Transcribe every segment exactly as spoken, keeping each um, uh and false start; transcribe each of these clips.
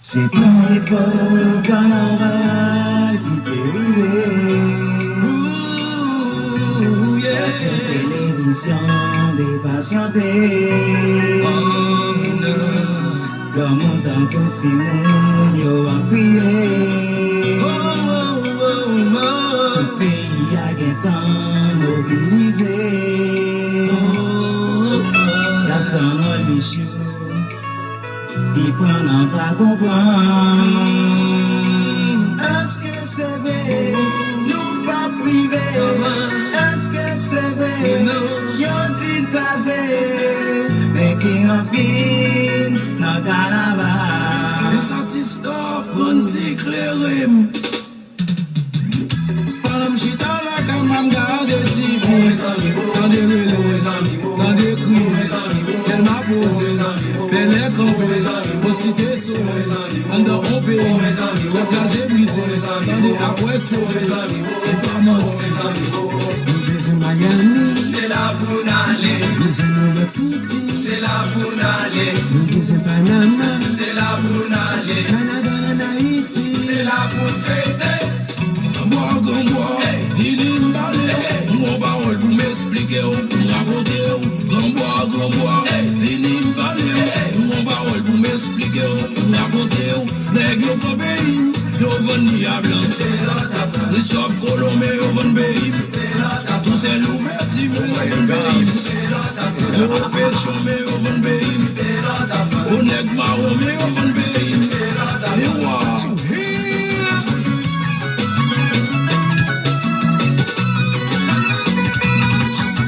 Se yon epòk kanaval ki te rive. Ooh, yeah. Sou televizyon, depasyante. Oh, no. Granmoun tankou timoun, yo ap kriye. Oh, oh, oh, oh. Tout peyi a gentan mobilize. Oh, oh, oh. Y ap tann Wòl Michou. Li pran nan pa konprann. Èske se vre? Nou p ap rive. Èske se vre? Yo di n kraze. Men King of Kings nan kanaval. Mezanmi, stop, Randy, klere m. Pandan m chita lakay mwen, m gade T V, tande rele, tande kri, tèlman poze, bèlè kanpe, bon site sore, anndan on peyi, yo kraze brize, tande apre sere, se pa manti. Nou bezwen Miami, se la pou n ale. Bezwen New York City, se la pou n ale. Nou bezwen Panama, se la pou n ale. Kanaval ann Ayiti, se la pou n fete. Granbwa, Granbwa, vini m pale w. M gon pawòl pou m esplike w, pou m rakonte w. Granbwa, Granbwa, vini m pale w. M gon pawòl pou m esplike w, pou m rakonte w. Nèg yo pran peyi m, yo vann li a blan. Kristòf Kolon, men yo vann peyi m. Tousè Louvèti, men yo vann peyi m. Yo Petyon, men yo vann peyi m. O nèg mawon, men yo vann peyi m. E wa.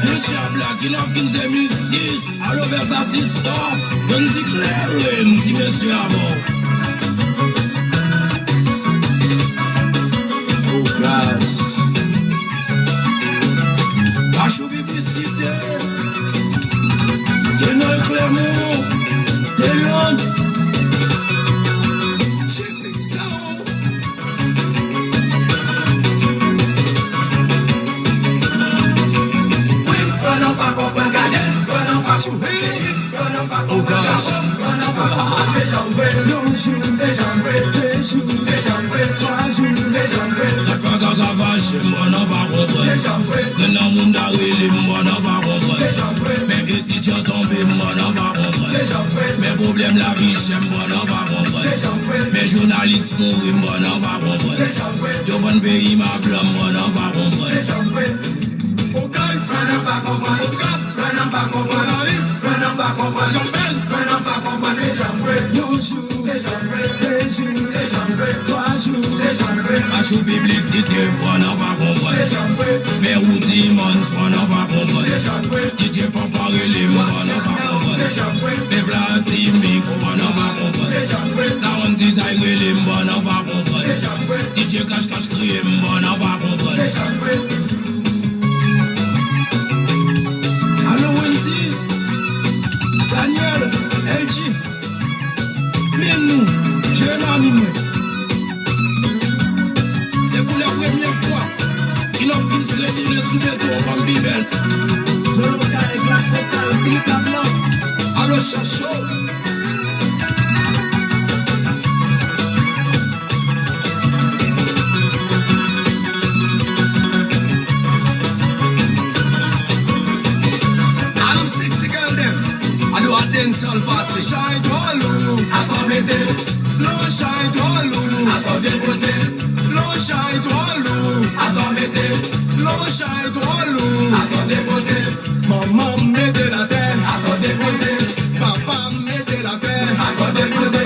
Yon djab la, King of Kings de mil sis, alo Versace Store, Randy, klere m, ti mesye avè w. Oh gosh. Pachou Piblisite, de Nòy Klèmon, de Lond. Tcheke sa w. Wi, fò nou pa konprann, gade, fò nou pa konprann. Oh gosh. Yon jou, de jou, twa jou. Nèg pa ka ka fache m, bon, nou pa konprann. Granmoun ta rele m, bon, nou pa konprann. Men etidyan tonbe m, bon, nou pa konprann. Men pwoblèm lavi chè m, bon, nou pa konprann. Men jounalis mouri m, bon, nou pa konprann. Yo vann peyi m a blan m, bon, nou pa konprann. Yon jou, de jou, twa jou. Pachou Piblisite, bon, nou pa konprann. Men Roody Mans, bon, nou pa konprann. D J Papa rele m, bon, nou pa konprann. Men Vladimix, bon, nou pa konprann. Sound Design rele m, bon, nou pa konprann. D J Cash Cash kriye m, bon, nou pa konprann. Alo Wendy, Daniel, L G, men nou, Jeremy mwen. Se pou la premyè fwa King of Kings retourne sou beton, fanm pi bèl. Djòlò kale glas total, big up love. Alo Chacho. Alo Sexy Girl dem. Alo a dancehall party. Chay twò lou. Atò mete. Lon chay twò lou. Atò depoze. Lon chay twò lou. Atò mete. Lon chay twò lou. Atò depoze. Manman m mete l atè. Atò depoze. Papa m mete l atè. Atò depoze.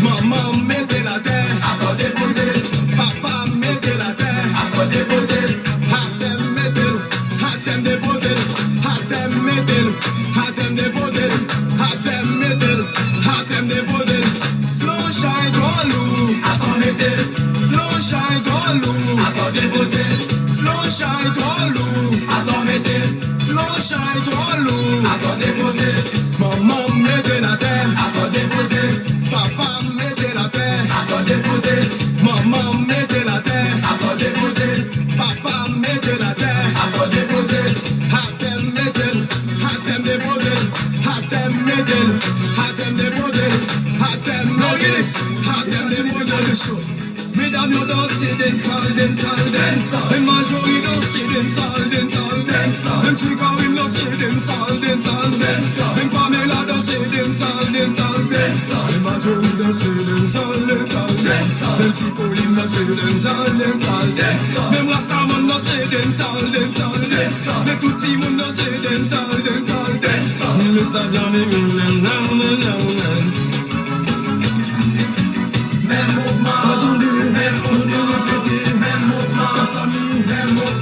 Manman m mete l atè. Atò depoze. Papa m mete l atè. Atò depoze. Atè m mete l. Atè m depoze l. Atè m mete l. Atè m depoze l. Atè m mete l. Atè m depoze l. Lon chay twò lou. Atò mete l. Lon chay twò lou. Atò depoze l. Lon chay twò lou. Atò mete l. Lon chay twò lou. Atò depoze l. Manman m mete l atè. Atò depoze l. Papa m mete l atè. Atò depoze l. Manman m mete l atè. Atò depoze l. Papa m mete l atè. Atò depoze l. Atè m mete l. Atè m depoze l. Atè m mete l. Atè m depoze l. Atè m mete l. Medam yo danse dancehall, dancehall, dancehall. Menm Majori danse dancehall, dancehall, dancehall. Menm Chikarin danse dancehall, dancehall, dancehall. Menm Pamela danse dancehall, dancehall, dancehall. Menm Majori danse dancehall, dancehall, dancehall. Menm Sipolin danse dancehall, dancehall, dancehall. Menm Rastaman danse dancehall, dancehall, dancehall. Menm tout timoun danse dancehall, dancehall, dancehall. Menm Estajan, menm, menm, menm, menm, menm, menm. Menm mouvman, menm mouvman, menm mouvman, menm mouvman.